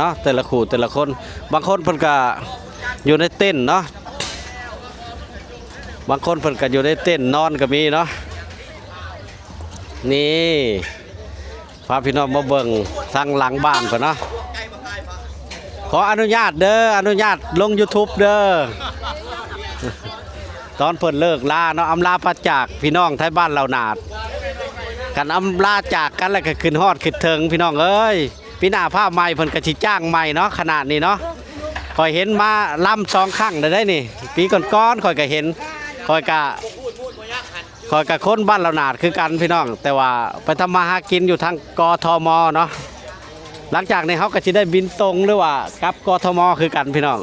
ເນາະ ແຕ່ລະຄູ່ແຕ່ລະຄົນ. ບາງຄົນເພິ່ນກະຢູ່ໃນເຕັນເນາະ ບາງຄົນເພິ່ນກະຢູ່ໃນເຕັນນອນກະມີເນາະ. ນີ້ ພາພີ່ນ້ອງມາເບິ່ງທາງຫຼັງບ້ານເພິ່ນເນາະ. ຂໍອະນຸຍາດເດີ ອະນຸຍາດລົງຢູທູບເດີ. ຕອນເພິ່ນເລີກລາເນາະ ອຳລາພາຈາກພີ່ນ້ອງໄທບ້ານເຫຼົ່າໜາດ. ຄັນອຳລາຈາກກັນແລ້ວກໍຄິດຮອດຄິດເຖິງພີ່ນ້ອງເອີຍ. ປີໜ້າຟ້າໃໝ່ເພິ່ນກໍຊິຈ້າງໃໝ່ເນາະ ຂະໜາດນີ້ເນາະ. ຂ້ອຍເຫັນມາລຳສອງຄັ້ງແລ້ວເດ້ນີ້. ປີກ່ອນໆຂ້ອຍກໍເຫັນ ຂ້ອຍກະ ຂ້ອຍກະຄົນບ້ານເຫຼົ່າໜາດຄືກັນພີ່ນ້ອງ ແຕ່ວ່າໄປທຳມາຫາກິນຢູ່ທາງ ກທມ ເນາະ. ຫຼັງຈາກນີ້ເຮົາກໍຊິໄດ້ບິນຕົງ ຫຼືວ່າກັບ ກທມ ຄືກັນພີ່ນ້ອງ.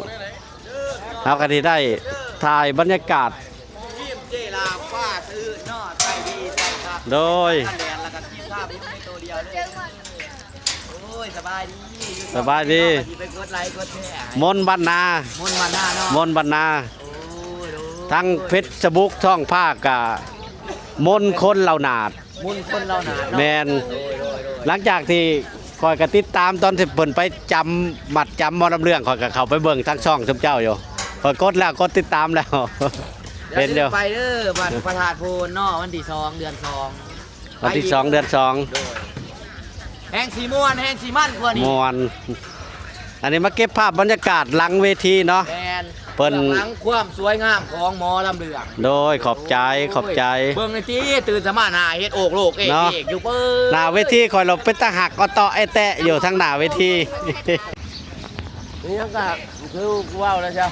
ເຮົາກໍຊິໄດ້ຖ່າຍບັນຍາກາດ ໂດຍ ໂອ້ຍ ສະບາຍດີ ສະບາຍດີ ໄປກົດໄລກົດແຊໃຫ້ ມົນບັນນາ ມົນບັນນາເນາະ ມົນບັນນາ. ໂອ້ຍ ໂດຍ ທັງເຟສບຸກ ຊ່ອງພາກກະມົນຄົນເຫຼົ່າໜາດ ມົນຄົນເຫຼົ່າໜາດເນາະ ແມ່ນ. ໂດຍ ໂດຍ ໂດຍ ຫຼັງຈາກທີ່ຂ້ອຍກະຕິດຕາມຕອນທີ່ເພິ່ນໄປຈຳ ມັດຈຳໝໍລຳເລື່ອງ ຂ້ອຍກະເຂົ້າໄປເບິ່ງທາງຊ່ອງຊຸມເຈົ້າຢູ່ ຂ້ອຍກົດແລ້ວ ກົດຕິດຕາມແລ້ວ ເຫັນຢູ່. ຢ່າລືມໄປເດີ ວັດພະທາດໂພນເນາະ ວັນທີສອງ ເດືອນສອງ ວັນທີສອງ ເດືອນສອງ ໂດຍ ແຮງຊິມ່ວນ ແຮງຊິມັນກວ່ານີ້ ມ່ວນ. ອັນນີ້ມາເກັບພາບບັນຍາກາດຫຼັງເວທີເນາະ ແມ່ນ ເພິ່ນ ເບື້ອງຫຼັງຄວາມສວຍງາມຂອງໝໍລຳເລື່ອງ. ໂດຍ ຂອບໃຈ ໂອ້ຍ ຂອບໃຈ. ເບິ່ງໃນຕິ ຕື່ນສະມາໜ້າເຮັດໂອກໂລກເອກເນາະ ເອກຢູ່ເປີດ ໜ້າເວທີຂ້ອຍລະເປັນຕາຮັກ ອະເຕາະແອະແຕະຢູ່ທາງໜ້າເວທີ. ນີ້ຫຍັງກະຄືເວົ້າແລ້ວຊະ.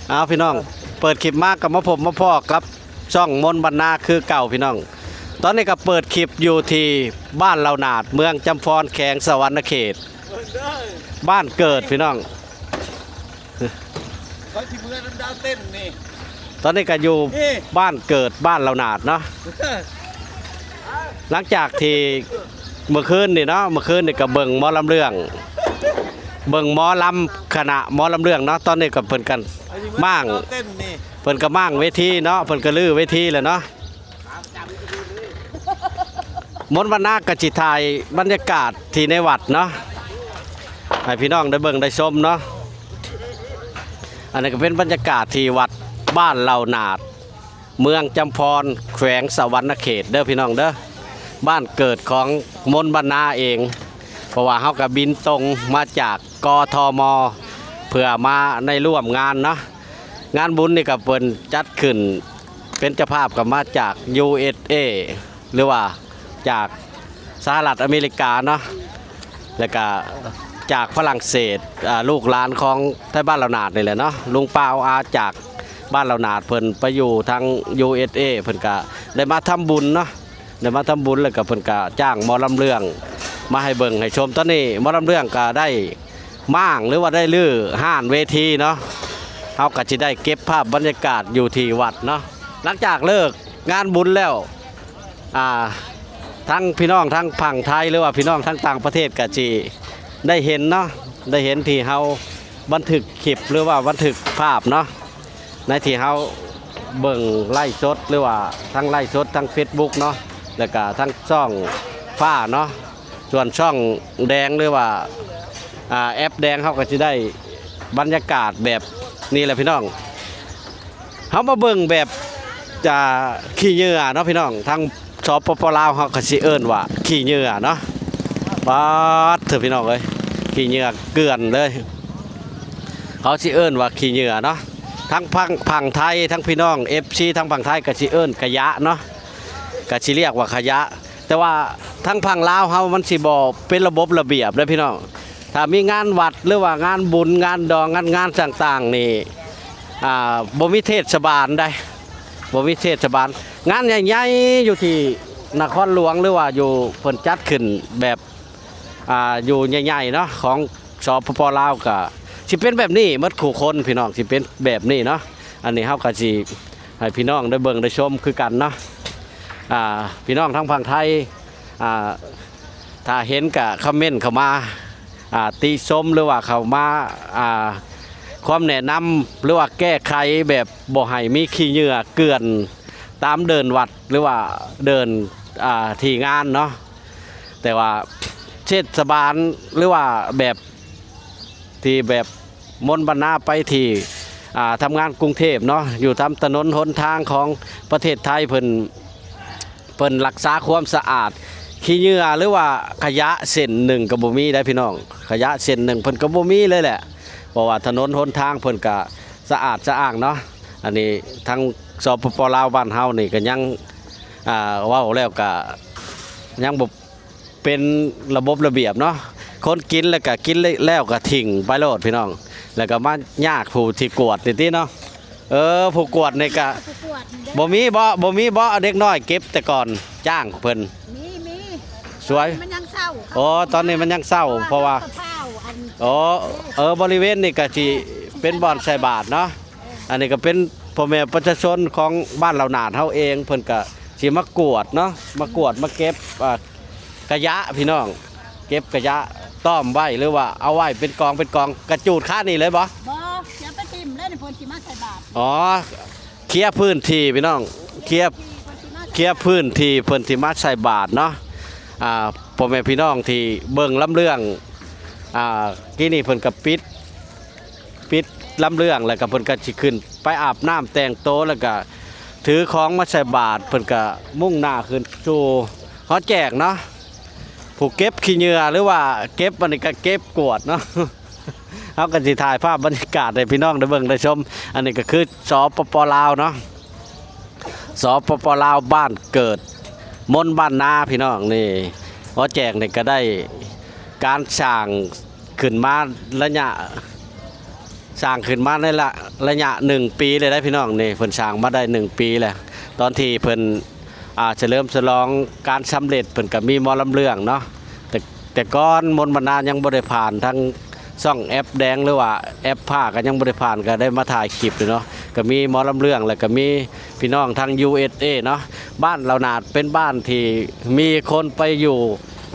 ເອົາ ພີ່ນ້ອງ ເປີດຄລິບມາກໍມາພົບມາພໍ້ກັບ ຊ່ອງມົນບັນນາຄືເກົ່າພີ່ນ້ອງ. ຕອນນີ້ກໍເປີດຄລິບຢູ່ທີ່ບ້ານເຫຼົ່າໜາດ ເມືອງຈຳພອນ ແຂວງສະຫວັນນະເຂດ. ບ້ານເກີດພີ່ນ້ອງ ເຂົາຊິເມືອນຳດາວເຕັ້ນນີ້. ຕອນນີ້ກໍຢູ່ ນີ້ ບ້ານເກີດ ບ້ານເຫຼົ່າໜາດເນາະ. ຫຼັງຈາກທີ່ເມື່ອຄືນນີ້ເນາະ ເມື່ອຄືນນີ້ກໍເບິ່ງໝໍລຳເລື່ອງ ເບິ່ງໝໍລຳ ຄະນະໝໍລຳເລື່ອງເນາະ. ຕອນນີ້ກໍເພິ່ນກັນມ້າງ ເພິ່ນກໍມ້າງເວທີເນາະ ເພິ່ນກໍຮື້ເວທີແລ້ວເນາະ. ມົນບັນນາກໍຊິຖ່າຍບັນຍາກາດທີ່ໃນວັດເນາະ ໃຫ້ພີ່ນ້ອງໄດ້ເບິ່ງໄດ້ຊົມເນາະ. ອັນນີ້ກໍເປັນບັນຍາກາດທີ່ວັດບ້ານເຫຼົ່າໜາດ ເມືອງຈຳພອນ ແຂວງສະຫວັນນະເຂດເດີພີ່ນ້ອງເດີ ບ້ານເກີດຂອງມົນບັນນາເອງ. ເພາະວ່າເຮົາກໍບິນຕົງມາຈາກ ກທມ ເພື່ອມາໃນຮ່ວມງານເນາະ. ງານບຸນນີ້ກໍເພິ່ນຈັດຂຶ້ນ ເປັນເຈົ້າພາບກໍມາຈາກ ຢູເອສເອ ຫຼືວ່າຈາກສະຫະລັດອາເມລິກາເນາະ ແລ້ວກະຈາກຝຣັ່ງເສດ ອາ ລູກຫຼານຂອງໄທບ້ານເຫຼົ່າໜາດນີ້ແຫຼະເນາະ. ລຸງປ້າອາຈາກບ້ານເຫຼົ່າໜາດ ເພິ່ນໄປຢູ່ທາງ ຢູເອສເອ ເພິ່ນກະໄດ້ມາທຳບຸນເນາະ ໄດ້ມາທຳບຸນ ແລ້ວກະເພິ່ນກະຈ້າງໝໍລຳເລື່ອງມາໃຫ້ເບິ່ງໃຫ້ຊົມ. ຕອນນີ້ໝໍລຳເລື່ອງກະໄດ້ມ້າງ ຫຼືວ່າໄດ້ຮື້ຮ້ານເວທີເນາະ. ເຮົາກະຊິໄດ້ເກັບພາບບັນຍາກາດຢູ່ທີ່ວັດເນາະ. ຫຼັງຈາກເລີກງານບຸນແລ້ວ ອ່າ ທັງພີ່ນ້ອງທາງຝັ່ງໄທ ຫຼືວ່າພີ່ນ້ອງທາງຕ່າງປະເທດກະຊິໄດ້ເຫັນເນາະ ໄດ້ເຫັນທີ່ເຮົາບັນທຶກຄລິບ ຫຼືວ່າບັນທຶກພາບເນາະ ໃນທີ່ເຮົາເບິ່ງໄລຟ໌ສົດ ຫຼືວ່າທັງໄລຟ໌ສົດທາງເຟສບຸກເນາະ ແລ້ວກະທັງຊ່ອງຟ້າເນາະ. ສ່ວນຊ່ອງແດງ ຫຼືວ່າ ອ່າ ແອັບແດງ ເຮົາກະຊິໄດ້ບັນຍາກາດແບບນີ້ແຫຼະພີ່ນ້ອງ. ເຮົາມາເບິ່ງແບບ ອ່າ ຂີ້ເຫຍື້ອເນາະພີ່ນ້ອງ ທາງ ສປປ ລາວ ເຮົາກໍຊິເອີ້ນວ່າຂີ້ເຫຍື້ອເນາະ. ປາດເຖາະພີ່ນ້ອງເອີຍ ຂີ້ເຫຍື້ອເກືອນເລີຍ ເຂົາຊິເອີ້ນວ່າຂີ້ເຫຍື້ອເນາະ. ທາງຝັ່ງ ຝັ່ງໄທ ທາງພີ່ນ້ອງ ເອັຟຊີ ທາງຝັ່ງໄທກໍຊິເອີ້ນຂະຫຍະເນາະ ກໍຊິລຽກວ່າຂະຫຍະ. ແຕ່ວ່າທາງຝັ່ງລາວເຮົາມັນຊິບໍ່ເປັນລະບົບລະບຽບເດ້ພີ່ນ້ອງ. ຖ້າມີງານວັດ ຫຼືວ່າງານບຸນ ງານດອງ ງານ ງານຕ່າງໆນີ້ ອ່າ ບໍ່ມີເທດສະບານໃດ ບໍ່ມີເທດສະບານ. ງານໃຫຍ່ໆຢູ່ທີ່ນະຄອນຫຼວງ ຫຼືວ່າຢູ່ເພິ່ນຈັດຂຶ້ນແບບ ອ່າ ຢູ່ໃຫຍ່ໆເນາະ ຂອງ ສປປ ລາວ ກະຊິເປັນແບບນີ້ໝົດຄູ່ຄົນພີ່ນ້ອງ ຊິເປັນແບບນີ້ເນາະ. ອັນນີ້ເຮົາກະຊິໃຫ້ພີ່ນ້ອງໄດ້ເບິ່ງໄດ້ຊົມຄືກັນເນາະ. ອ່າ ພີ່ນ້ອງທາງຝັ່ງໄທ ອ່າ ຖ້າເຫັນກະຄອມເມັນເຂົ້າມາ ອ່າ ຕິຊົມ ຫຼືວ່າເຂົ້າມາ ອ່າ ຄວາມແນະນຳ ຫຼືວ່າແກ້ໄຂແບບບໍ່ໃຫ້ມີຂີ້ເຫຍື້ອເກືອນຕາມເດີ່ນວັດ ຫຼືວ່າເດີ່ນ ອ່າ ທີ່ງານເນາະ. ແຕ່ວ່າເທດສະບານ ຫຼືວ່າແບບ ທີ່ແບບມົນບັນນາໄປທີ່ ອ່າ ທຳງານກຸງເທບເນາະ ຢູ່ຕາມຖະໜົນຫົນທາງຂອງປະເທດໄທ ເພິ່ນ ເພິ່ນຮັກສາຄວາມສະອາດ ຂີ້ເຫຍື້ອ ຫຼືວ່າຂະຫຍະເສັ້ນໜຶ່ງກໍບໍ່ມີໄດ໋ພີ່ນ້ອງ. ຂະຫຍະເສັ້ນໜຶ່ງເພິ່ນກໍບໍ່ມີເລີຍແຫຼະ ເພາະວ່າຖະໜົນຫົນທາງເພິ່ນກໍສະອາດສະອ້າງເນາະ. ອັນນີ້ທາງ ສປປ ລາວ ບ້ານເຮົານີ້ກໍຍັງ ອ່າ ເວົ້າແລ້ວກໍຍັງບໍ່ ເປັນລະບົບລະບຽບເນາະ. ຄົນກິນແລ້ວກະກິນແລ້ວກະຖິ້ມໄປໂລດພີ່ນ້ອງ ແລ້ວກະມາຍາກຜູ້ທີ່ກວດນີ້ຕິເນາະ. ເອີ ຜູ້ກວດນີ້ກະ ຜູ້ກວດນີ້ເດ້ ບໍ່ມີບໍ ບໍ່ມີບໍ ເດັກນ້ອຍເກັບແຕ່ກ່ອນ ຈ້າງເພິ່ນ ມີ ມີ ສວຍ ມັນຍັງເຊົາ. ອໍ ຕອນນີ້ມັນຍັງເຊົາ ເພາະວ່າ ເພາະວ່າ ອໍ ເອີ ບໍລິເວນນີ້ກະຊິເປັນບ່ອນໃສ່ບາດເນາະ. ອັນນີ້ກໍເປັນພໍ່ແມ່ປະຊາຊົນຂອງບ້ານເຫຼົ່າໜາດເຮົາເອງ ເພິ່ນກໍຊິມາກວດເນາະ ມາກວດ ມາເກັບ ອ່າ ຂະຫຍະພີ່ນ້ອງ ເກັບຂະຫຍະຕ້ອມໄວ້ ຫຼືວ່າເອົາໄວ້ເປັນກອງເປັນກອງ ກະຈູດຄານີ້ເລີຍບໍ່? ບໍ່ ຊິເອົາໄປຖິ້ມແລ້ວນີ້ ເພິ່ນຊິມາໃສ່ບາດ. ອໍ ເຄຍພື້ນທີ່ພີ່ນ້ອງ ເຄຍ ເພິ່ນຊິມາໃສ່ບາດ ເຄຍພື້ນທີ່ເພິ່ນຊິມາໃສ່ບາດເນາະ. ອ່າ ພໍ່ແມ່ພີ່ນ້ອງທີ່ເບິ່ງລຳເລື່ອງ ອ່າ ກີ້ນີ້ເພິ່ນກໍປິດ ປິດລຳເລື່ອງ ແລ້ວກໍເພິ່ນກໍຊິຂຶ້ນໄປອາບນ້ຳແຕ່ງໂຕ ແລ້ວກໍຖືຂອງມາໃສ່ບາດ ເພິ່ນກໍມຸ່ງໜ້າຂຶ້ນສູ່ຫໍແຈກເນາະ. ຜູ້ເກັບຂີ້ເຫຍື້ອ ຫຼືວ່າເກັບ ອັນນີ້ກໍເກັບກວດເນາະ. ເຮົາກໍຊິຖ່າຍພາບບັນຍາກາດໃຫ້ພີ່ນ້ອງໄດ້ເບິ່ງໄດ້ຊົມ. ອັນນີ້ກໍຄື ສປປ ລາວເນາະ ສປປ ລາວ ບ້ານເກີດມົນບ້ານນາພີ່ນ້ອງ. ນີ້ຫໍແຈກນີ້ກໍໄດ້ການສ້າງຂຶ້ນມາໄລຍະ ສ້າງຂຶ້ນມາໃນລະ ໄລຍະໜຶ່ງປີແລ້ວໄດ໋ພີ່ນ້ອງ. ນີ້ເພິ່ນສ້າງມາໄດ້ໜຶ່ງປີແລ້ວ ຕອນທີ່ເພິ່ນ ອ່າ ສະເຫຼີມສະຫຼອງການສຳເລັດ ເພິ່ນກໍມີໝໍລຳເລື່ອງເນາະ. ແຕ່ ແຕ່ກ່ອນມົນບັນນາຍັງບໍ່ໄດ້ຜ່ານທາງຊ່ອງແອັບແດງ ຫຼືວ່າແອັບຟ້າກໍຍັງບໍ່ໄດ້ຜ່ານ ກໍໄດ້ມາຖ່າຍຄລິບຢູ່ເນາະ. ກໍມີໝໍລຳເລື່ອງ ແລ້ວກໍມີພີ່ນ້ອງທາງ USA ເນາະ. ບ້ານເຫຼົ່າໜາດເປັນບ້ານທີ່ມີຄົນໄປຢູ່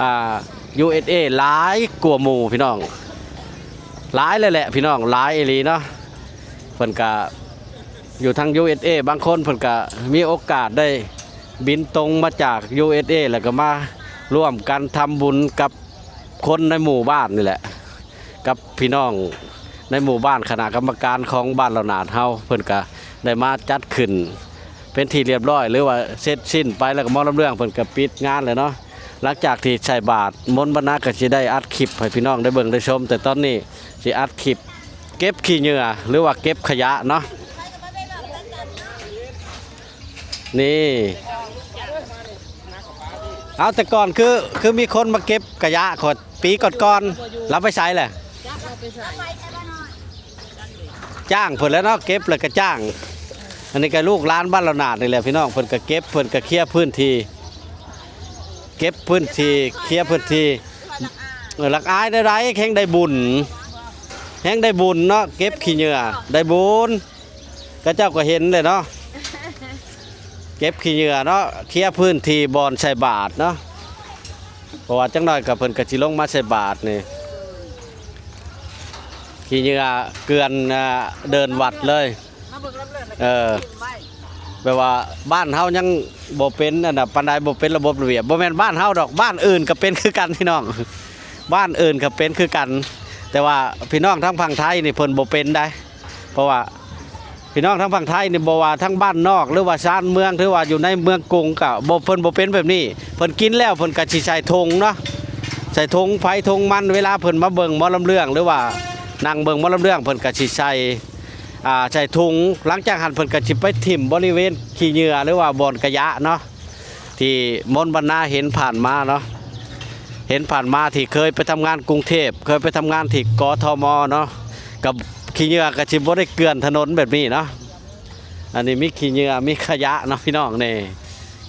ອ່າ USA ຫຼາຍກວ່າໝູ່ພີ່ນ້ອງ ຫຼາຍເລີຍແຫຼະພີ່ນ້ອງ ຫຼາຍອີ່ຫຼີເນາະ. ເພິ່ນກະຢູ່ທາງ USA ບາງຄົນເພິ່ນກະມີໂອກາດໄດ້ບິນຕົງມາຈາກ USA ແລ້ວກໍມາຮ່ວມກັນທຳບຸນກັບຄົນໃນໝູ່ບ້ານນີ້ແຫຼະ ກັບພີ່ນ້ອງໃນໝູ່ບ້ານ ຄະນະກຳມະການຂອງບ້ານເຫຼົ່າໜາດເຮົາ ເພິ່ນກະໄດ້ມາຈັດຂຶ້ນເປັນທີ່ລຽບຮ້ອຍ ຫຼືວ່າເສັດສິ້ນໄປ ແລ້ວກໍໝໍລຳເລື່ອງເພິ່ນກະປິດງານແລ້ວເນາະ. ຫຼັງຈາກທີ່ໃສ່ບາດມົນບັນນາ ກໍຊິໄດ້ອັດຄລິບໃຫ້ພີ່ນ້ອງໄດ້ເບິ່ງໄດ້ຊົມ ແຕ່ຕອນນີ້ ຊິອັດຄລິບເກັບຂີ້ເຫຍື້ອ ຫຼືວ່າເກັບຂະຫຍະເນາະ. ນີ້ ເອົາ ແຕ່ກ່ອນຄື ຄືມີຄົນມາເກັບຂະຫຍະ ຂ້ອຍ ປີກ່ອນໆ ລາວໄປໃສແຫຼະ? ຈ້າງເພິ່ນແຫຼະເນາະ ເກັບແລ້ວກໍຈ້າງ. ອັນນີ້ກໍລູກຫຼານບ້ານເຫຼົ່າໜາດນີ້ແຫຼະພີ່ນ້ອງ ເພິ່ນກໍເກັບ ເພິ່ນກໍເຄຍພື້ນທີ່ ເກັບພື້ນທີ່ ເຄຍພື້ນທີ່. ເອີ ລັກອາຍແນວໃດ ແຮ່ງໄດ້ບຸນ ແຮ່ງໄດ້ບຸນເນາະ ເກັບຂີ້ເຫຍື້ອໄດ້ບຸນ. ເຂົາເຈົ້າກໍເຫັນແຫຼະເນາະ ເກັບຂີ້ເຫຍື້ອເນາະ ເຄຍພື້ນທີ່ບ່ອນໃສ່ບາດເນາະ ເພາະວ່າຈັກໜ້ອຍກໍເພິ່ນກໍຊິລົງມາໃສ່ບາດນີ້ ຂີ້ເຫຍື້ອເກືອນ ອ່າ ເດີ່ນວັດເລີຍ. ມາເບິ່ງລຳເລື່ອງ ເອີ ແບບວ່າບ້ານເຮົາຍັງບໍ່ເປັນອັນນະປານໃດ ບໍ່ເປັນລະບົບລະບຽບ ບໍ່ແມ່ນບ້ານເຮົາດອກ ບ້ານອື່ນກໍເປັນຄືກັນພີ່ນ້ອງ ບ້ານອື່ນກໍເປັນຄືກັນ. ແຕ່ວ່າພີ່ນ້ອງທາງຝັ່ງໄທນີ້ເພິ່ນບໍ່ເປັນໃດ໋ ເພາະວ່າພີ່ນ້ອງທາງຝັ່ງໄທນີ້ ບໍ່ວ່າທາງບ້ານນອກ ຫຼືວ່າຊານເມືອງ ຫຼືວ່າຢູ່ໃນເມືອງກຸງ ກໍບໍ່ ເພິ່ນບໍ່ເປັນແບບນີ້. ເພິ່ນກິນແລ້ວເພິ່ນກໍຊິໃສ່ຖົງເນາະ ໃສ່ຖົງໃຜຖົງມັນ. ເວລາເພິ່ນມາເບິ່ງໝໍລຳເລື່ອງ ຫຼືວ່ານັ່ງເບິ່ງໝໍລຳເລື່ອງ ເພິ່ນກໍຊິໃສ່ ອ່າ ໃສ່ຖົງ. ຫຼັງຈາກຫັ້ນເພິ່ນກໍຊິໄປຖິ້ມບໍລິເວນຂີ້ເຫຍື້ອ ຫຼືວ່າບ່ອນຂະຫຍະເນາະ ທີ່ມົນບັນນາເຫັນຜ່ານມາເນາະ ເຫັນຜ່ານມາທີ່ເຄີຍໄປທຳງານກຸງເທບ ເຄີຍໄປທຳງານທີ່ ກທມ ເນາະ ກັບຂີ້ເຫຍື້ອກໍຊິບໍ່ໄດ້ເກືອນຖະໜົນແບບນີ້ເນາະ. ອັນນີ້ມີຂີ້ເຫຍື້ອ ມີຂະຫຍະເນາະພີ່ນ້ອງນີ້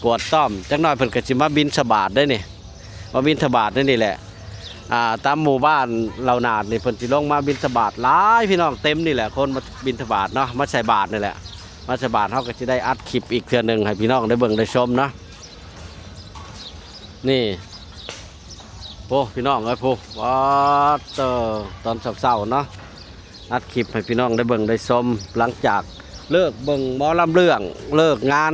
ກວດຕ້ອມ. ຈັກໜ້ອຍເພິ່ນກໍຊິມາບິນທະບາດໄດ໋ນີ້ ມາບິນທະບາດໃນນີ້ແຫຼະ. ອ່າ ຕາມໝູ່ບ້ານເຫຼົ່າໜາດນີ້ ເພິ່ນຊິລົງມາບິນທະບາດຫຼາຍພີ່ນ້ອງ ເຕັມນີ້ແຫຼະ ຄົນມາບິນທະບາດເນາະ ມາໃສ່ບາດນີ້ແຫຼະ ມາໃສ່ບາດ. ເຮົາກໍຊິໄດ້ອັດຄລິບອີກເທື່ອໜຶ່ງໃຫ້ພີ່ນ້ອງໄດ້ເບິ່ງໄດ້ຊົມເນາະ. ນີ້ ໂອ້ ພີ່ນ້ອງເອີຍ ໂອ້ ປາດເຕີ ຕອນເຊົ້າໆເນາະ ອັດຄລິບໃຫ້ພີ່ນ້ອງໄດ້ເບິ່ງໄດ້ຊົມ ຫຼັງຈາກເລີກເບິ່ງໝໍລຳເລື່ອງ ເລີກງານ.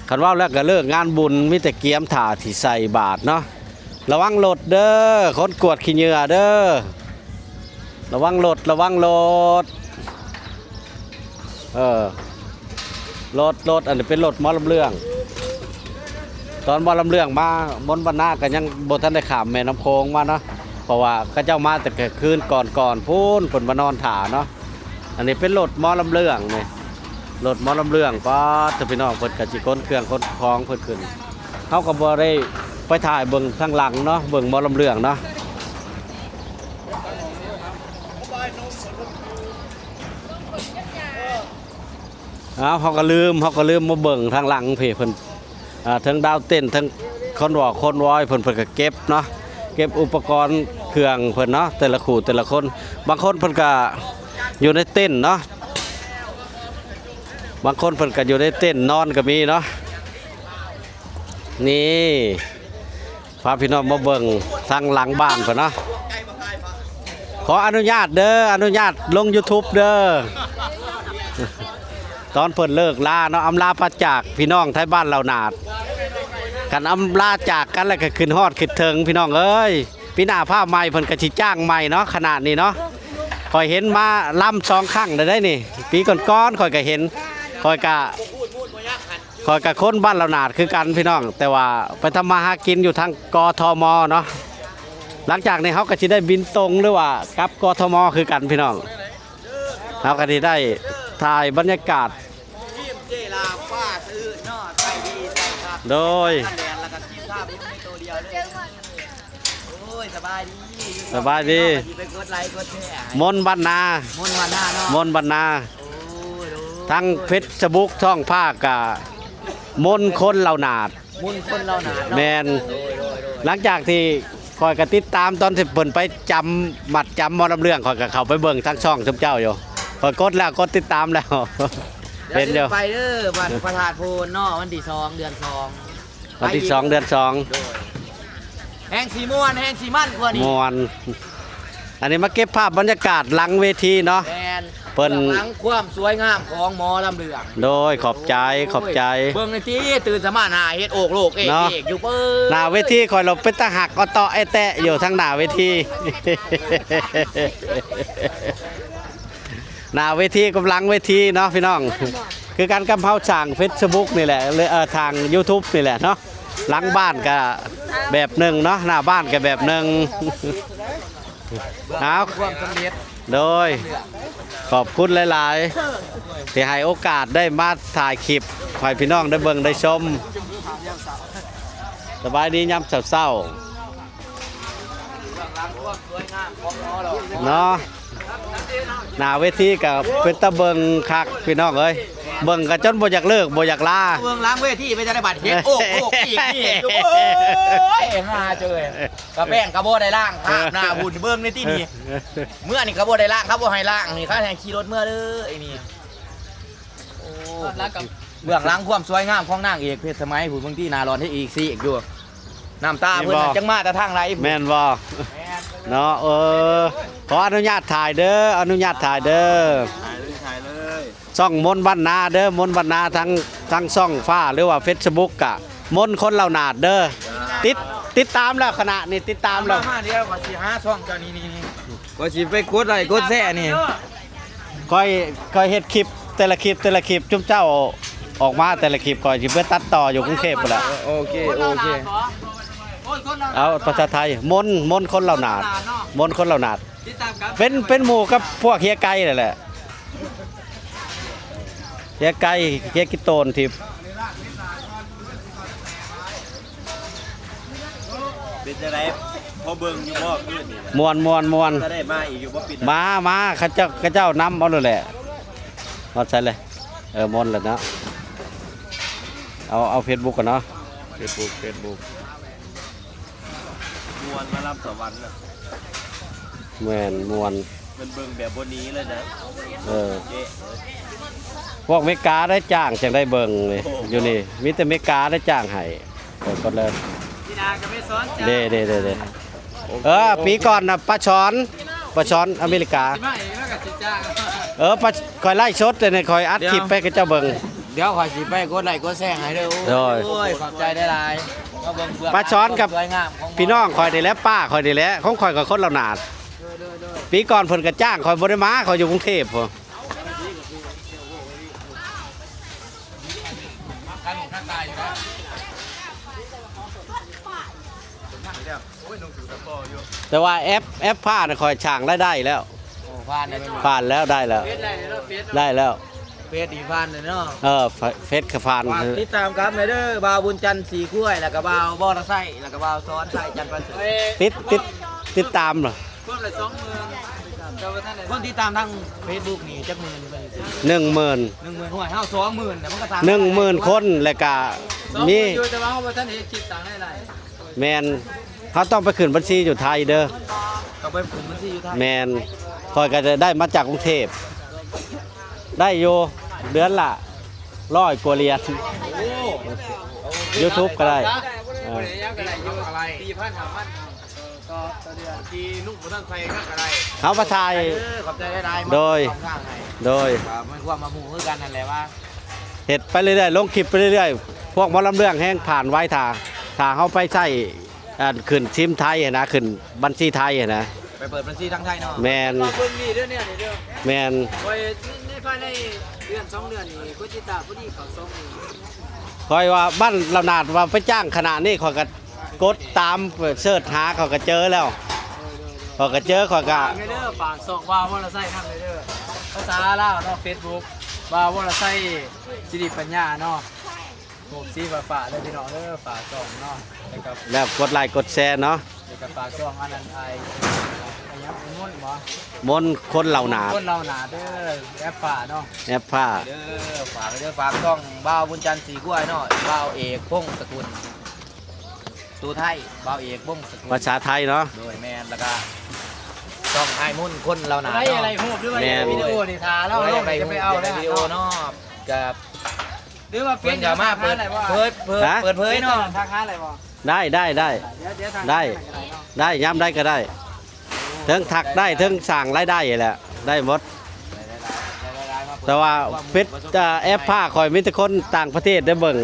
ຄັນເວົ້າແລ້ວກໍເລີກງານບຸນ ມີແຕ່ກຽມຖ້າຊິໃສ່ບາດເນາະ. ລະວັງລົດເດີ ຄົນກວດຂີ້ເຫຍື້ອເດີ. ລະວັງລົດ ລະວັງລົດ ເອີ ລົດ ລົດ ອັນນີ້ເປັນລົດໝໍລຳເລື່ອງ. ຕອນໝໍລຳເລື່ອງມາ ມົນວັນນາກໍຍັງບໍ່ທັນໄດ້ຂ້າມແມ່ນ້ຳໂຂງມາເນາະ ເພາະວ່າເຂົາເຈົ້າມາແຕ່ກາງຄືນກ່ອນໆ ພຸ້ນ ເພິ່ນມານອນຖ້າເນາະ. ອັນນີ້ເປັນລົດໝໍລຳເລື່ອງນີ້ ລົດໝໍລຳເລື່ອງ. ປາດໂທ້ ພີ່ນ້ອງ ເພິ່ນກໍຊິຂົນເຄື່ອງຂົນຂອງເພິ່ນຂຶ້ນ. ເຮົາກໍບໍ່ໄດ້ໄປຖ່າຍເບິ່ງທາງຫຼັງເນາະ ເບິ່ງໝໍລຳເລື່ອງເນາະ. ອ້າວ ເຮົາກໍລືມ ເຮົາກໍລືມມາເບິ່ງທາງຫຼັງພີ້ ເພິ່ນ ອ່າ ເທິງດາວເຕັ້ນ ເທິງຄົນວອກຄົນວອຍ ເພິ່ນ ເພິ່ນກໍເກັບເນາະ ເກັບອຸປະກອນເຄື່ອງເພິ່ນເນາະ ແຕ່ລະຄູ່ແຕ່ລະຄົນ. ບາງຄົນເພິ່ນກໍຢູ່ໃນເຕັ້ນເນາະ ບາງຄົນເພິ່ນກໍຢູ່ໃນເຕັ້ນນອນກໍມີເນາະ. ນີ້ ພາພີ່ນ້ອງມາເບິ່ງທາງຫຼັງບ້ານເພິ່ນເນາະ. ຂໍອະນຸຍາດເດີ ອະນຸຍາດລົງ YouTube ເດີ. ຕອນເພິ່ນເລີກລາເນາະ ອຳລາພາຈາກພີ່ນ້ອງໄທບ້ານເຫຼົ່າໜາດ. ຄັນອຳລາຈາກກັນແລ້ວກໍຄິດຮອດຄິດເຖິງພີ່ນ້ອງເອີຍ. ປີໜ້າຟ້າໃໝ່ເພິ່ນກໍຊິຈ້າງໃໝ່ເນາະ ຂະໜາດນີ້ເນາະ. ຂ້ອຍເຫັນມາລຳສອງຄັ້ງແລ້ວເດ້ນີ້ ປີກ່ອນໆຂ້ອຍກໍເຫັນ ຂ້ອຍກະ ຂ້ອຍກະຄົນບ້ານເຫຼົ່າໜາດຄືກັນພີ່ນ້ອງ ແຕ່ວ່າໄປທຳມາຫາກິນຢູ່ທາງ ກທມ ເນາະ. ຫຼັງຈາກນີ້ເຮົາກໍຊິໄດ້ບິນຕົງ ຫຼືວ່າກັບ ກທມ ຄືກັນພີ່ນ້ອງ. ເຮົາກໍຊິໄດ້ຖ່າຍບັນຍາກາດ ໂດຍ ໂອ້ຍ ສະບາຍດີ ສະບາຍດີ ຊິໄປກົດໄລກົດແຊໃຫ້ ມົນວັນນາ ມົນວັນນາເນາະ ມົນວັນນາ ໂອ້ຍ ໂດຍ ທັງເຟສບຸກ ຊ່ອງຟ້າກະມົນຄົນເຫຼົ່າໜາດ ມົນຄົນເຫຼົ່າໜາດເນາະ ແມ່ນ ໂດຍ ໂດຍ ໂດຍ ຫຼັງຈາກທີ່ຂ້ອຍກະຕິດຕາມຕອນທີ່ເພິ່ນໄປຈຳ ມັດຈຳໝໍລຳເລື່ອງ ຂ້ອຍກະເຂົ້າໄປເບິ່ງທາງຊ່ອງຊຸມເຈົ້າຢູ່ ຂ້ອຍກົດແລ້ວ ກົດຕິດຕາມແລ້ວ ເຫັນຢູ່ ດຽວຊິໄປເດີ ວັດພະທາດໂພນເນາະ ວັນທີສອງ ເດືອນສອງ ວັນທີສອງ ເດືອນສອງ ໂດຍ ແຮງຊິມ່ວນ ແຮງຊິມັນກວ່ານີ້ ມ່ວນ ອັນນີ້ມາເກັບພາບບັນຍາກາດຫຼັງເວທີເນາະ ແມ່ນ ເພິ່ນ ເບື້ອງຫຼັງຄວາມສວຍງາມຂອງໝໍລຳເລື່ອງ ໂດຍ ຂອບໃຈ ໂອ້ຍ ຂອບໃຈ ເບິ່ງໃນທີ່ຕື່ນສະມາໜ້າເຮັດໂອກໂລກເອກ ເນາະ ເອກຢູ່ເປີ ໜ້າເວທີຂ້ອຍລະເປັນຕາຮັກ ອະເຕາະແອະແຕະຢູ່ທາງໜ້າເວທີ ໜ້າເວທີກັບຫຼັງເວທີເນາະພີ່ນ້ອງ ຄືກັນກັບເຮົາສ້າງເຟສບຸກນີ້ແຫຼະ ຫຼື ເອີ ທາງຢູທູບນີ້ແຫຼະເນາະ ຫຼັງບ້ານກະແບບໜຶ່ງເນາະ ໜ້າບ້ານກະແບບໜຶ່ງ ເອົາ ຄວາມສຳເລັດ ໂດຍ ຂອບຄຸນຫຼາຍໆ ທີ່ໃຫ້ໂອກາດໄດ້ມາຖ່າຍຄລິບໃຫ້ພີ່ນ້ອງໄດ້ເບິ່ງໄດ້ຊົມ ສະບາຍດີຍາມເຊົ້າໆ ເນາະ ໜ້າເວທີກະເປັນຕາເບິ່ງຄັກພີ່ນ້ອງເອີຍ ເບິ່ງກະຈົນບໍ່ຢາກເລີກບໍ່ຢາກລາ ເບິ່ງຫຼັງເວທີເປັນຈັ່ງໃດບັດ ເຮັດໂອກໂອກອີກນີ້ ໂອ້ຍ ຫາເຈີຍ ກະແປ້ງກະບໍ່ໄດ້ລ້າງ ພາບໜ້າບຸນເບິ່ງໃນທີ່ນີ້ ເມື່ອນີ້ກະບໍ່ໄດ້ລ້າງ ເຂົາບໍ່ໃຫ້ລ້າງນີ້ ເຂົາໃຫ້ຂີ່ລົດເມືອເລີຍນີ້ ໂອ້ ເບື້ອງຫຼັງຄວາມສວຍງາມຂອງນາງເອກເພັດສະໄໝ ຜູ້ບາງທີໜ້າຫຼອນເຮັດອີກຊີກຢູ່ ນ້ຳຕາເພິ່ນຈັ່ງມາແຕ່ທາງໃດ ແມ່ນບໍ່ ເນາະ ເອີ ຂໍອະນຸຍາດຖ່າຍເດີ ອະນຸຍາດຖ່າຍເດີ ຖ່າຍເລີຍ ຖ່າຍເລີຍ ຊ່ອງມົນວັນນາເດີ ມົນວັນນາ ທັງ ທັງຊ່ອງຟ້າ ຫຼືວ່າເຟສບຸກກະມົນຄົນເຫຼົ່າໜາດເດີ ຕິດ ຕິດຕາມແລ້ວ ຄະນະນີ້ຕິດຕາມແລ້ວ ມາ ມາ ດຽວຂ້ອຍຊິຫາຊ່ອງເຈົ້ານີ້ ນີ້ ນີ້ ຂ້ອຍຊິໄປກົດໄລກົດແຊນີ້ ຂ້ອຍ ຂ້ອຍເຮັດຄລິບແຕ່ລະຄລິບ ແຕ່ລະຄລິບ ຈຸມເຈົ້າອອກມາແຕ່ລະຄລິບ ຂ້ອຍຊິໄປຕັດຕໍ່ຢູ່ກຸງເທບພຸ້ນແຫຼະ ໂອເຄ ໂອເຄ ເອົາພາສາໄທ ມົນ ມົນຄົນເຫຼົ່າໜາດ ມົນຄົນເຫຼົ່າໜາດ ເປັນ ເປັນໝູ່ກັບພວກເຮຍໄກ່ນັ້ນແຫຼະ ເຮຍໄກ່ ເຮຍກິໂຕນທີ່ ເປັນຈັ່ງໃດ ພໍເບິ່ງຢູ່ບໍ່ຄືນນີ້ ມ່ວນ ມ່ວນ ມ່ວນ ຈະໄດ້ມາອີກຢູ່ບໍ່ ປິດ ມາ ມາ ເຂົາເຈົ້າ ເຂົາເຈົ້ານຳເອົາໂລດແຫຼະ ຮອດໃສເລີຍ ເອີ ມ່ວນແລ້ວເນາະ ເອົາ ເອົາເຟສບຸກກ່ອນເນາະ ເຟສບຸກ ເຟສບຸກ ມ່ວນ ໝໍລຳສະຫວັນນະ ແມ່ນ ມ່ວນ ເພິ່ນເບິ່ງແບບບໍ່ໜີເລີຍນະ ເອີ ເຈະ ພວກເມກາໄດ້ຈ້າງຈັ່ງໄດ້ເບິ່ງນີ້ ໂອ້ ຢູ່ນີ້ມີແຕ່ເມກາໄດ້ຈ້າງໃຫ້ ເອີ ກົດເລີຍ ເດ້ ເດ້ ເດ້ ເດ້ ເອີ ປີກ່ອນນະ ປາຊອນ ປາຊອນອາເມລິກາ ເອີ ປາ ຂ້ອຍໄລຟ໌ສົດແຕ່ນີ້ ຂ້ອຍອັດຄລິບໄປໃຫ້ເຂົາເຈົ້າເບິ່ງ ດຽວຂ້ອຍຊິໄປກົດໄລກົດແຊໃຫ້ເດີ ໂດຍ ໂອ້ຍ ຂອບໃຈຫຼາຍໆ ມາເບິ່ງເບື້ອງ ປາຊອນກັບ ຄວາມສວຍງາມຂອງ ພີ່ນ້ອງຂ້ອຍນີ້ແຫຼະ ປ້າຂ້ອຍນີ້ແຫຼະ ຂອງຂ້ອຍກໍຄົນລາວໜາດ ໂດຍ ໂດຍ ປີກ່ອນເພິ່ນກໍຈ້າງ ຂ້ອຍບໍ່ໄດ້ມາ ຂ້ອຍຢູ່ກຸງເທບພຸ້ນ. ແຕ່ວ່າແອັບ ແອັບຟ້ານະ ຂ້ອຍສ້າງລາຍໄດ້ແລ້ວ. ໂອ້ ຜ່ານແລ້ວແມ່ນບໍ່? ຜ່ານແລ້ວ ໄດ້ແລ້ວ ເຟສໄດ້ເນາະ ເຟສເນາະ ໄດ້ແລ້ວ ເຟສນີ້ຜ່ານແລ້ວເນາະ. ເອີ ເຟສກໍຜ່ານ. ຝາກຕິດຕາມກັບແດ່ເດີ ບ່າວບຸນຈັນສີກ້ວຍ ແລ້ວກໍບ່າວວໍລະໄຊ ແລ້ວກໍບ່າວສອນໄຊຈັນປະເສີດ. ຕິດ ຕິດ ຕິດຕາມເນາະ. ຄວບລະສອງໝື່ນ ແຕ່ວ່າທ່ານໄດ້ ຄົນຕິດຕາມທາງເຟສບຸກນີ້ຈັກໝື່ນ? ໜຶ່ງໝື່ນ ໜຶ່ງໝື່ນ. ຫ້ວຍ ເຮົາສອງໝື່ນນະ ມັນກໍສ້າງ ໜຶ່ງໝື່ນຄົນ ແລ້ວກໍມີ ສອງໝື່ນຢູ່ ແຕ່ວ່າເຮົາບໍ່ທັນເຮັດຄລິບສ້າງລາຍໄດ້. ແມ່ນ ເຮົາຕ້ອງໄປຂຶ້ນບັນຊີຢູ່ໄທເດີ. ຕ້ອງໄປຂຶ້ນບັນຊີຢູ່ໄທ. ແມ່ນ ຂ້ອຍກໍຈະໄດ້ມາຈາກກຸງເທບ ໄດ້ຢູ່ເດືອນລະຮ້ອຍກວ່າຫຼຽນ. ໂອ້ ຢູທູບກໍໄດ້ ເອີ ສີ່ພັນ ຫ້າພັນ ຕໍ່ ຕໍ່ເດືອນ ທີ່ນຸ່ງບໍ່ທັນໃສ່ກໍໄດ້. ເຮົາມາຖ່າຍ ເອີ ຂອບໃຈຫຼາຍໆ ໂດຍ ມາສອງທາງໃຫ້ ໂດຍ ກໍມັນຄວາມມາຮູ້ຄືກັນນັ້ນແຫຼະວ່າ ເຮັດໄປເລື້ອຍໆ ລົງຄລິບໄປເລື້ອຍໆ. ພວກໝໍລຳເລື່ອງແຮງຜ່ານໄວ ຖ້າ ຖ້າເຮົາໄປໃຊ້ ອັນ ຂຶ້ນຊິມໄທຫັ້ນນະ ຂຶ້ນບັນຊີໄທຫັ້ນນະ ໄປເປີດບັນຊີທາງໄທເນາະ. ແມ່ນ ເບິ່ງນີ້ເດີ ແນວນີ້ເດີ. ແມ່ນ ຂ້ອຍໃນ ໃນພາຍໃນເດືອນສອງເດືອນນີ້ ຄົນຕິດຕາມພໍດີເຂົ້າສອງໝື່ນ. ຂ້ອຍວ່າບ້ານລາວນາດວ່າໄປຈ້າງຂະໜາດນີ້ ຂ້ອຍກໍກົດຕາມເສີດຫາ ຂ້ອຍກໍເຈີແລ້ວ. ເອີ ເອີ ເອີ ຂ້ອຍກໍເຈີ ຂ້ອຍກໍ ຝາກເດີ ຝາກຊ່ອງບ່າວວໍລະໄຊນຳເດີ ພາສາລາວເນາະ ເຟສບຸກ ບ່າວວໍລະໄຊ ສິລິປັນຍາເນາະ. ຮູບສີຟ້າໆເດີພີ່ນ້ອງເດີ ຝາກຊ່ອງເນາະ ແລ້ວກໍ ແລ້ວກົດໄລກົດແຊເນາະ ແລ້ວກໍຝາກຊ່ອງອັນນັ້ນ ອ້າຍ ອ້າຍຫຍັງ ມົນບໍ? ມົນຄົນເລົ່າໜາດ ຄົນເລົ່າໜາດເດີ ແອັບຟ້າເນາະ ແອັບຟ້າເດີ. ຝາກເດີ ຝາກຊ່ອງບ່າວບຸນຈັນສີກ້ວຍເນາະ ບ່າວເອກ ພົງສະກຸນ ໂຕໄທ ບ່າວເອກ ພົງສະກຸນ ພາສາໄທເນາະ. ໂດຍ ແມ່ນ ແລ້ວກໍຊ່ອງອ້າຍມົນຄົນເລົ່າໜາດເນາະ. ໄດ້ໄດ້ຮູບ ຫຼືວ່າ ແມ່ນ ວິດີໂອນີ້ ຖ້າລາວລົງ ຈະໄປເອົາ ວິດີໂອເນາະ ກັບ ຫຼືວ່າເຟສ ເພິ່ນກໍມາເປີດເຜີຍ ເປີດເຜີຍເນາະ ທັກຫາໄດ້ບໍ່? ໄດ້ ໄດ້ ໄດ້ ດຽວ ດຽວທັກ ໄດ້ ຫາກໍໄດ້ເນາະ ໄດ້ ຍາມໃດກໍໄດ້ ເທິງທັກໄດ້ ເທິງສ້າງລາຍໄດ້ແຫຼະ ໄດ້ໝົດ. ແຕ່ວ່າເຟສ ເອີ ແອັບຟ້າຂ້ອຍມີແຕ່ຄົນຕ່າງປະເທດໄດ້ເບິ່ງ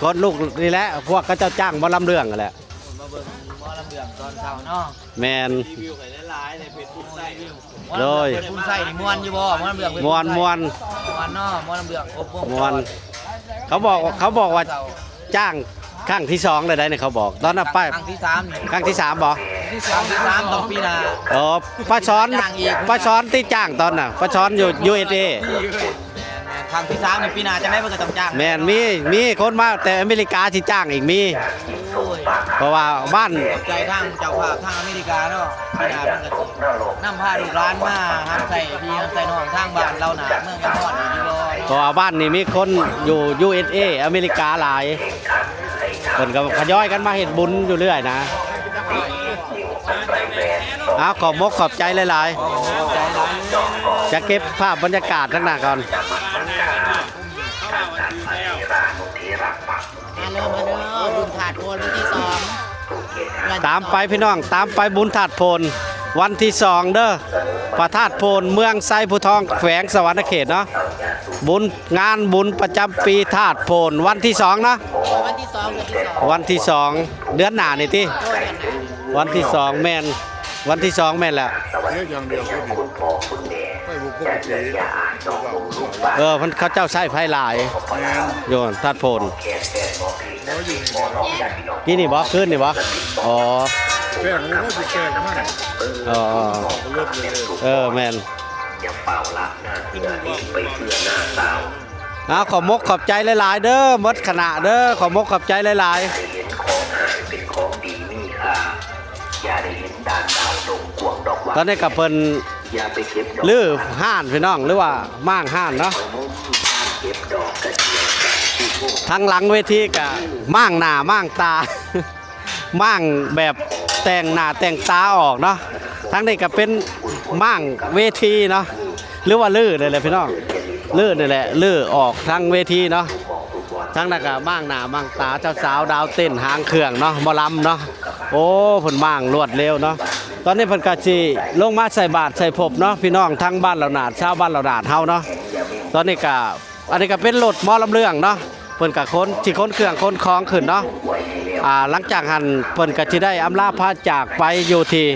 ຄົນລູກນີ້ແຫຼະ ພວກເຂົາເຈົ້າຈ້າງໝໍລຳເລື່ອງຫັ້ນແຫຼະ ມາເບິ່ງໝໍລຳເລື່ອງຕອນເຊົ້າເນາະ. ແມ່ນ ຣີວິວໃຫ້ຫຼາຍໆ ໃນເຟສບຸກໃຊ້ ໂດຍ ຄຸນໃຊ້ນີ້ມ່ວນຢູ່ບໍ່? ໝໍລຳເລື່ອງ ມ່ວນ ມ່ວນ ມ່ວນເນາະ ໝໍລຳເລື່ອງຄົບວົງ ມ່ວນ. ເຂົາບອກ ເຂົາບອກວ່າຈ້າງຄັ້ງທີສອງແລ້ວໄດ໋ນີ້ ເຂົາບອກຕອນນັ້ນໄປ. ຄັ້ງທີສາມນີ້ ຄັ້ງທີສາມບໍ? ຄັ້ງທີສາມ ຕ້ອງປີໜ້າ. ອໍ ປ້າສອນ ປ້າສອນຕິຈ້າງຕອນນະ ປ້າສອນຢູ່ ຢູເອສເອ. ແມ່ນໆ ຄັ້ງທີສາມນີ້ ປີໜ້າຈັ່ງໃດເພິ່ນກໍຕ້ອງຈ້າງ. ແມ່ນ ມີ ມີຄົນມາແຕ່ອາເມລິກາຊິຈ້າງອີກ ມີ. ໂອ້ຍ ເພາະວ່າບ້ານ ຂອບໃຈທາງເຈົ້າພາບທາງອາເມລິກາເນາະ ປີໜ້າເພິ່ນກໍຊິນຳພາລູກຫຼານມາຮັບໃຊ້ພີ່ຮັບໃຊ້ນ້ອງທາງບ້ານເລົ່າໜ້າເມືອງຍາມອນນີ້ຢູ່ບໍ່ເນາະ. ເພາະວ່າບ້ານນີ້ມີຄົນຢູ່ ຢູເອສເອ ອາເມລິກາຫຼາຍ ເພິ່ນກໍທະຍອຍກັນມາເຮັດບຸນຢູ່ເລື້ອຍນະ. ເອົາ ຂອບມົກຂອບໃຈຫຼາຍໆ ຈະເກັບພາບບັນຍາກາດທາງໜ້າກ່ອນ. ມາເລີ່ມ ມາເດີ ບຸນທາດໂພນວັນທີສອງ ຕາມໄປພີ່ນ້ອງ ຕາມໄປບຸນທາດໂພນວັນທີສອງເດີ. ພະທາດໂພນເມືອງໄຊພູທອງ ແຂວງສະຫວັນນະເຂດເນາະ ບຸນ ງານບຸນປະຈຳປີທາດໂພນວັນທີສອງເນາະ. ວັນທີສອງ ວັນທີສອງ ວັນທີສອງ ເດືອນໜ້ານີ້ຕິ? ໂດຍ ເດືອນໜ້າ ວັນທີສອງ ແມ່ນ ວັນທີສອງແມ່ນແລ້ວ. ເຮັດຢ່າງດຽວ ໄຟບໍ່ປົກກະຕິ ເອີ ເພິ່ນ ເຂົາເຈົ້າໃຊ້ໄຟຫຼາຍ ແມ່ນ ຢູ່ທາດໂພນ. ບໍ່ຢູ່ນີ້ ນີ້ນີ້ບໍ່? ຄືນນີ້ບໍ່? ອໍ ແປ້ງ ໂອ້ ຊິແປ້ງມັນ ອໍ ເອີ ແມ່ນ. ເອົາ ຂອບມົກຂອບໃຈຫຼາຍໆເດີ ໝົດຄະນະເດີ ຂອບມົກຂອບໃຈຫຼາຍໆ. ຕອນນີ້ກໍເພິ່ນ ຫຼື ຮ້ານພີ່ນ້ອງ ຫຼືວ່າມ້າງຮ້ານເນາະ. ທາງຫຼັງເວທີກະມ້າງໜ້າມ້າງຕາ ມ້າງແບບແຕ່ງໜ້າແຕ່ງຕາອອກເນາະ. ທາງນີ້ກະເປັນມ້າງເວທີເນາະ ຫຼືວ່າລືນີ້ແຫຼະພີ່ນ້ອງ ລືນີ້ແຫຼະ ລືອອກທາງເວທີເນາະ. ທາງນັ້ນກະມ້າງໜ້າມ້າງຕາ ເຈົ້າສາວດາວເຕັ້ນຫາງເຄື່ອງເນາະ ໝໍລຳເນາະ. ໂອ້ ເພິ່ນມ້າງລວດເລັວເນາະ. ຕອນນີ້ເພິ່ນກະຊິລົງມາໃສ່ບາດໃສ່ພົບເນາະ ພີ່ນ້ອງທາງບ້ານເຫຼົ່າໜາດ ຊາວບ້ານເຫຼົ່າໜາດເຮົາເນາະ. ຕອນນີ້ກະ ອັນນີ້ກະເປັນລົດໝໍລຳເລື່ອງເນາະ ເພິ່ນກະຂົນ ຊິຂົນເຄື່ອງຂົນຂອງຂຶ້ນເນາະ. ອ່າ ຫຼັງຈາກຫັ້ນເພິ່ນກະຊິໄດ້ອຳລາພາຈາກໄປຢູ່ທີ່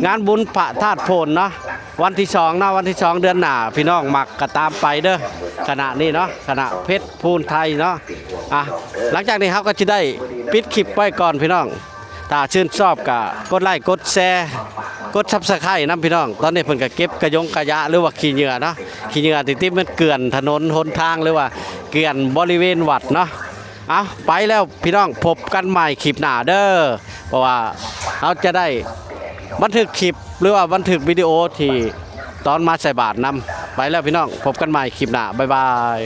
ງານບຸນພະທາດໂພນເນາະ. ວັນທີສອງເນາະ ວັນທີສອງເດືອນໜ້າ ພີ່ນ້ອງມັກກໍຕາມໄປເດີ ຄະນະນີ້ເນາະ ຄະນະເພັດພູນໄທເນາະ. ອ່ະ ຫຼັງຈາກນີ້ເຮົາກໍຊິໄດ້ປິດຄລິບໄວ້ກ່ອນພີ່ນ້ອງ. ຖ້າຊື່ນຊອບກໍກົດໄລກົດແຊ ກົດ Subscribe ນຳພີ່ນ້ອງ. ຕອນນີ້ເພິ່ນກໍເກັບກະຢົງກະຢະ ຫຼືວ່າຂີ້ເຫຍື້ອເນາະ ຂີ້ເຫຍື້ອທີ່ຕິດມັນເກືອນຖະໜົນຫົນທາງ ຫຼືວ່າເກືອນບໍລິເວນວັດເນາະ. ເອົາ ໄປແລ້ວພີ່ນ້ອງ ພົບກັນໃໝ່ຄລິບໜ້າເດີ ເພາະວ່າເຮົາຈະໄດ້ບັນທຶກຄລິບ ຫຼືວ່າບັນທຶກວິດີໂອທີ່ຕອນມາໃສ່ບາດນຳ. ໄປແລ້ວພີ່ນ້ອງ ພົບກັນໃໝ່ຄລິບໜ້າ ບາຍບາຍ.